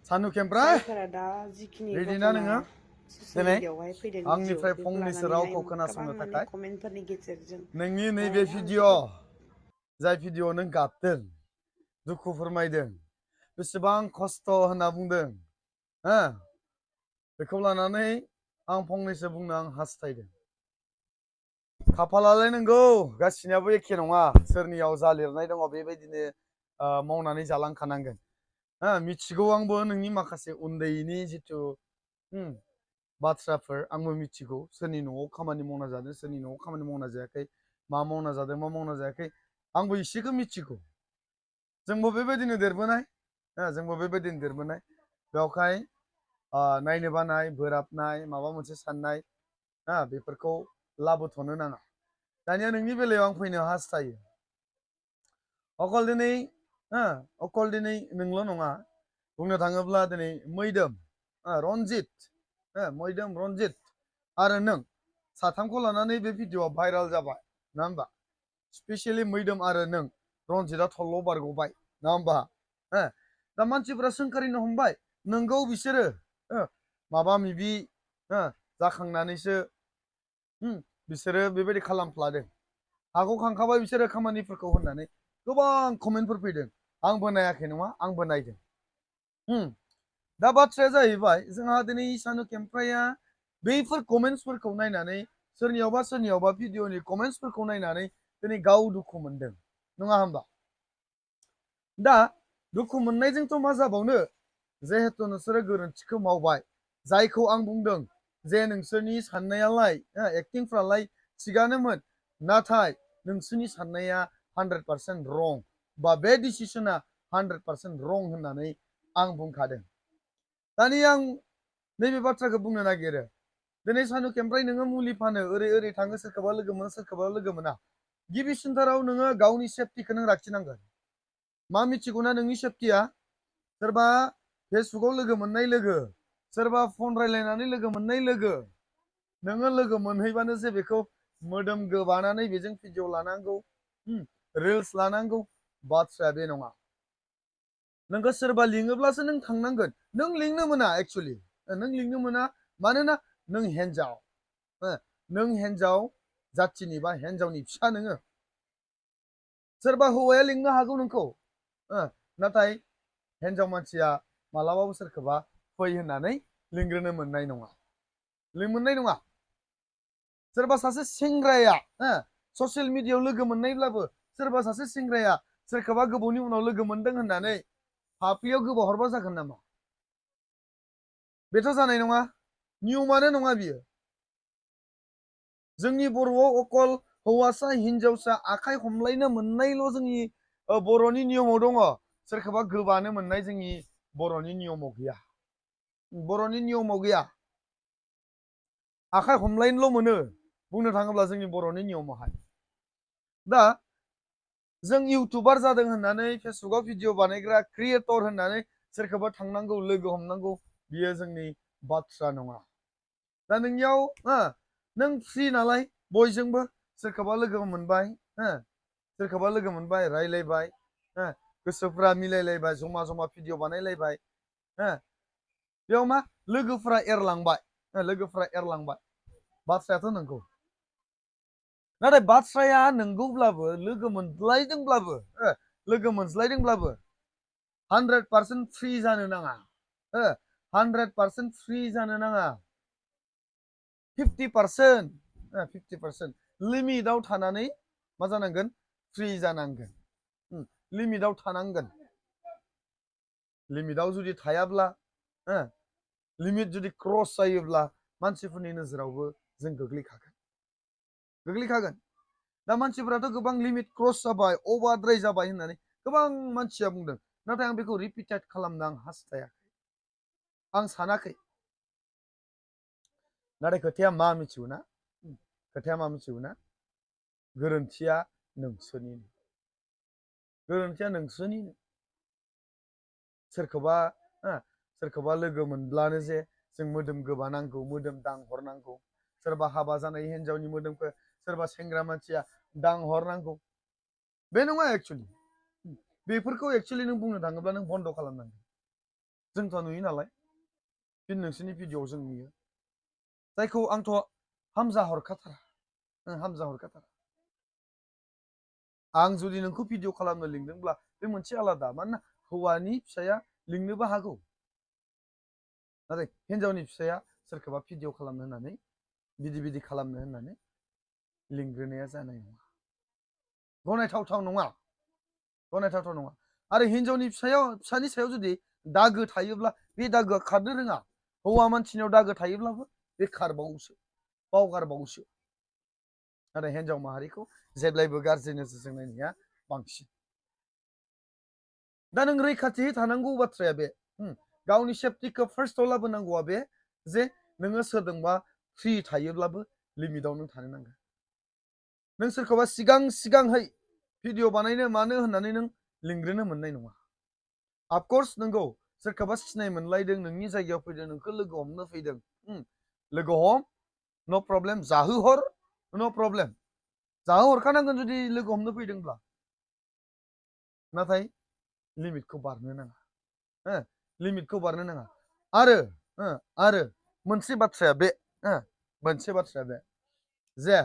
सानु केमफ्राय जायफोरा दा जिखिनि रेडिना घटना नोङो ससियेल दिनै मिडियाआवहाय फैदों भिडिअ आंनिफ्राय बेखौ फंनैसो लानानैहाय रावखौ गोबां खोनासंनो माने थाखाय कमेन्टफोरनि गेजेरजों नोंनि नैबे आं भिडिअ' जोबोद जाय भिडिअ' नों गाबदों दुखु फोरमायदों बेसेबां खस्थ' होनना बुंदों हो बेखौ लानानै आं फंनैसो बुंनो आं हास्थायदों खाफालालाय नंगौ गासिनियाबो एखे नङा सोरनियाव जा लिरनाय दङ बेबायदिनो मावनानै जालांखानांगोन मिथिगौ आंबो नोंनि माखासे उन्दैनि जिथु बाथ्राफोर आंबो मिथिगौ सोरनि न'आव खामानि मावना जादों सोरनि न'आव खामानि मावना जायाखै मा मावना जादों मा मावना जायाखै आंबो एसेखौ मिथिगौ जोंबो बेबायदिनो देरबोनाय बेवहाय नायनो बानाय बोराबनाय माबा मोनसे साननाय बेफोरखौ लाबोथ'नो नाङा दानिया नोंनि बेलायाव आं फैनो हास्थायो अकल दिनै नोंल' नङा बुंनो थाङोब्ला दिनै मैदोम रन्जित आरो नों साथामखौ लानानै बे भिडिअ'आ भाइराल जाबाय नङा होमबा स्पेसियेलि मैदोम आरो नों रन्जितआ थल्ल' बारग'बाय नङा होमबा दा मानसिफ्रा सोंखारिनो हमबाय नोंगौ बिसोरो माबा मिबि जाखांनानैसो बिसोरो बेबायदि खालामफ्लादों हागौखांखाबाय बिसोरो खामानिफोरखौ होननानै गोबां कमेन्टफोर फैदों आंबो नायाखै नङा आंबो नायदों दा बाथ्राया जाहैबाय जोंहा दिनै सानु केमफ्राया बैफोर कमेन्टसफोरखौ नायनानै सोरनियावबा भिडिअ'नि कमेन्टसफोरखौ नायनानै दिनै गाव दुखु मोनदों नङा होमबा दा दुखु मोननायजोंथ' मा जाबावनो जिहेथु नोंसोरो गोरोन्थिखौ मावबाय जायखौ आं बुंदों जे नोंसोरनि साननायालाय एक्टिंफ्रालाय थिगानोमोन नाथाय नोंसोरनि साननाया 100% रं बा बे डिसिसना 100% रं होननानै आं बुंखादों दानि आं नैबे बाथ्राखौ बुंनो नागिरो दिनै सानु केमफ्राय नोङो मुलि फानो ओरै थाङो सोरखौबा लोगो मोनो सोरखौबा लोगो मोना गिबिसिनथाराव नोङो गावनि सेफटिखौ नों लाखिनांगोन मा मिथिगौना नोंनि सेफटिया सोरबा फेसबुकाव लोगो मोननाय लोगो सोरबा फन रायलायनानै लोगो मोननाय लोगो नोङो लोगो मोनहैबानो जे बेखौ मोदोम गोबानानै बेजों भिडिअ लानांगौ रिल्स लानांगौ बाथ्राया बे नङा नोंखौ सोरबा लिङोब्लासो नों थांनांगोन नों लिंनो मोना एक्सुअलि नों लिंनो मोना मानोना नों हिन्जाव जाथिनि बा हिन्जावनि फिसा नोङो सोरबा हौवाया लिंनो हागौ नोंखौ नाथाय हिन्जाव मानसिया मालाबाबो सोरखौबा फै होननानै लिंग्रोनो मोननाय नङा सोरबा सासे सेंग्राया ससियेल मिडियायाव लोगो मोननायब्लाबो सोरबा सासे सेंग्राया सोरखौबा गोबावनि उनाव लोगो मोनदों होननानै फाफ्लियाव गोबाव हरबा जागोन नामा बेथ' जानाय नङा नियमानो नङा बियो जोंनि बर'आव अकल हौवासा हिनजावसा आखाइ हमलायनो मोननायल' जोंनि बर'नि नियमाव दङ सोरखौबा गोबानो मोननाय जोंनि बर'नि नियमाव गैया आखाइ हमलायनोल' मोनो बुंनो थाङोब्ला जोंनि बर'नि नियमावहाय दा जों इउटुबार जादों होननानै फेसबुकाव भिडिअ बानायग्रा क्रिएटर होननानै सोरखौबा थांनांगौ लोगो हमनांगौ बियो जोंनि बाथ्रा नङा दा नोंनियाव नों फ्रि नालाय बयजोंबो सोरखौबा लोगो मोनबाय रायलायबाय गोसोफ्रा मिलायलायबाय जमा जमा भिडिअ बानायलायबाय बेयाव मा लोगोफ्रा एरलांबाय बाथ्रायाथ' नंगौ नाथाय बाथ्राया नंगौब्लाबो लोगो मोनज्लायदोंब्लाबो 100% फ्रि जानो नाङा 100% फ्रि जानो नाङा 50% लिमिटआव थानानै मा जानांगोन फ्रि जानांगोन लिमिटआव थानांगोन लिमिटआव जुदि थायाब्ला लिमिट जुदि क्रस जायोब्ला मानसिफोरनि नोजोरावबो जों गोग्लैखागोन दा मानसिफोराथ' गोबां लिमिट क्रस जाबाय अभारद्राय जाबाय होननानै गोबां मानसिया बुंदों नाथाय आं बेखौ रिपिटेड खालामनो आं हास्थायाखै आं सानाखै नाथाय खोथाया मा मिथिगौना गोरोन्थिया नोंसोरनिनो सोरखौबा लोगो मोनब्लानो जे जों मोदोम गोबानांगौ मोदोम दांहरनांगौ सोरबा हाबा जानाय हिन्जावनि मोदोमखौ सोरबा सेंग्रा मानसिया दांहरनांगौ बे नङा एक्सुअलि बेफोरखौ एक्सुअलि नों बुंनो थाङोब्ला नों बन्द' खालामनांगौ जोंथ' नुयो नालाय फिन नोंसोरनि भिडिअ'आव जों नुयो जायखौ आंथ' हामजा हरखाथारा हामजा हरखाथारा आं जुदि नोंखौ भिडिअ खालामनो लिंदोंब्ला बे मोनसे आलादा मानोना हौवानि फिसाया लिंनोबो हागौ नाथाय हिन्जावनि फिसाया सोरखौबा भिडिअ खालामनो होननानै बिदि खालामनो होननानै लिंग्रोनाया जानाय नङा गनायथावथाव नङा गनायथावथाव नङा आरो हिन्जावनि फिसानि सायाव जुदि दागो थायोब्ला बे दागोआ खारनो रोङा हौवा मानसिनियाव दागो थायोब्लाबो बे खारबावोसो बावगारबावोसो नाथाय हिन्जाव माहारिखौ जेब्लायबो गाज्रि नोजोरजों नायनाया बांसिन दा नों रैखाथि थानांगौ बाथ्राया बे गावनि सेफटिखौ फार्स्टआव लाबोनांगौआ बे जे नोङो सोरजोंबा फ्रि थायोब्लाबो लिमिटआव नों थानो नांगोन नों सोरखौबा सिगांहै भिडिअ बानायनो मानो होननानै नों लिंग्रोनो मोननाय नङा अफकर्स नंगौ सोरखौबा सिनाय मोनलायदों नोंनि जायगायाव फैदों नोंखौ लोगो हमनो फैदों लोगो हम नो प्रब्लेम जाहोहर नो प्रब्लेम जाहोहरखानांगोन जुदि लोगो हमनो फैदोंब्ला नाथाय लिमिटखौ बारनो नाङा लिमिटखौ बारनो नाङा आरो मोनसे बाथ्राया बे जे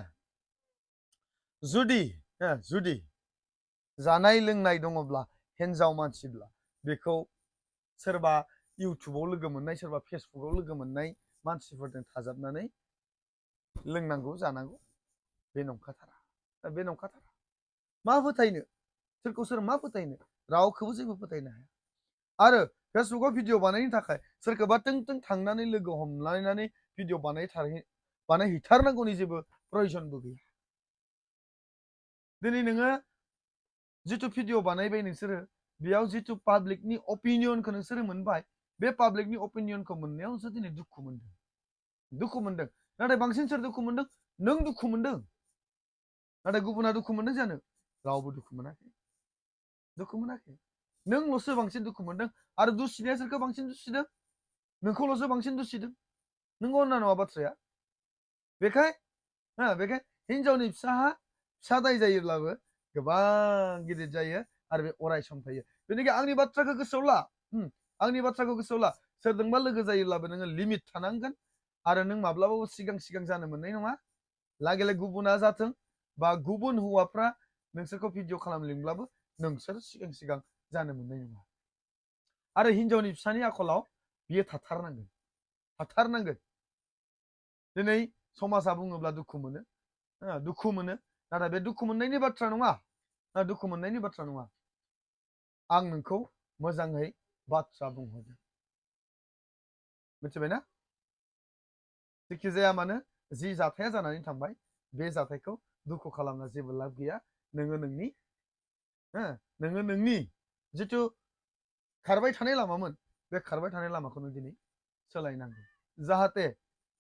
जुदि जानाय लोंनाय दङब्ला हिन्जाव मानसिब्ला बेखौ सोरबा इउटुबाव लोगो मोननाय सोरबा फेसबुकाव लोगो मोननाय मानसिफोरजों थाजाबनानै लोंनांगौ जानांगौ बे नंखाथारा मा फोथायनो सोरखौ सोर मा फोथायनो रावखौबो जेबो फोथायनो हाया आरो फेसबुकाव भिडिअ बानायनो थाखाय सोरखौबा थों थांनानै लोगो हमलायनानै भिडिअ बानायहैथारनांगौनि जेबो प्रयजनबो गैया दिनै नोङो जिथु भिडिअ बानायबाय नोंसोरो बेयाव जिथु पाब्लिकनि अपिनियनखौ नोंसोरो मोनबाय बे पाब्लिकनि अपिनियनखौ मोननायावसो दिनै दुखु मोनदों नाथाय बांसिन सोर दुखु मोनदों नों दुखु मोनदों नाथाय गुबुना दुखु मोनदों जानो रावबो दुखु मोनाखै नोंल'सो बांसिन दुखु मोनदों आरो दुसिनाया सोरखौ बांसिन दुसिदों नोंखौल'सो बांसिन दुसिदों नंगौ ना नङा बाथ्राया बेखाय हिन्जावनि फिसा दाय जायोब्लाबो गोबां गिदिर जायो आरो बे अराय सम थायो बेनिखायनो आंनि बाथ्राखौ गोसोआव ला सोरजोंबा लोगो जायोब्लाबो नोङो लिमिट थानांगोन आरो नों माब्लाबाबो सिगां जानो मोननाय नङा लागेले गुबुना जाथों बा गुबुन हौवाफ्रा नोंसोरखौ भिडिअ खालामनो लिंब्लाबो नोंसोर सिगां जानो मोननाय नङा आरो हिन्जावनि फिसानि आखलाव बियो थाथारनांगोन दिनै समाजा बुङोब्ला दुखु मोनो नाथाय बे दुखु मोननायनि बाथ्रा नङा आं नोंखौ मोजाङै बाथ्रा बुंहरदों मिथिबायना जेखि जाया मानो जि जाथाया जानानै थांबाय बे जाथायखौ दुखु खालामना जेबो लाब गैया नोङो नोंनि जिथु खारबाय थानाय लामामोन बे खारबाय थानाय लामाखौ नों दिनै सोलायनांगौ जाहाथे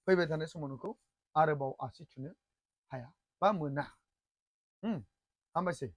फैबाय थानाय समाव नोंखौ आरोबाव आसि थुनो हाया बा मोना हामबायसै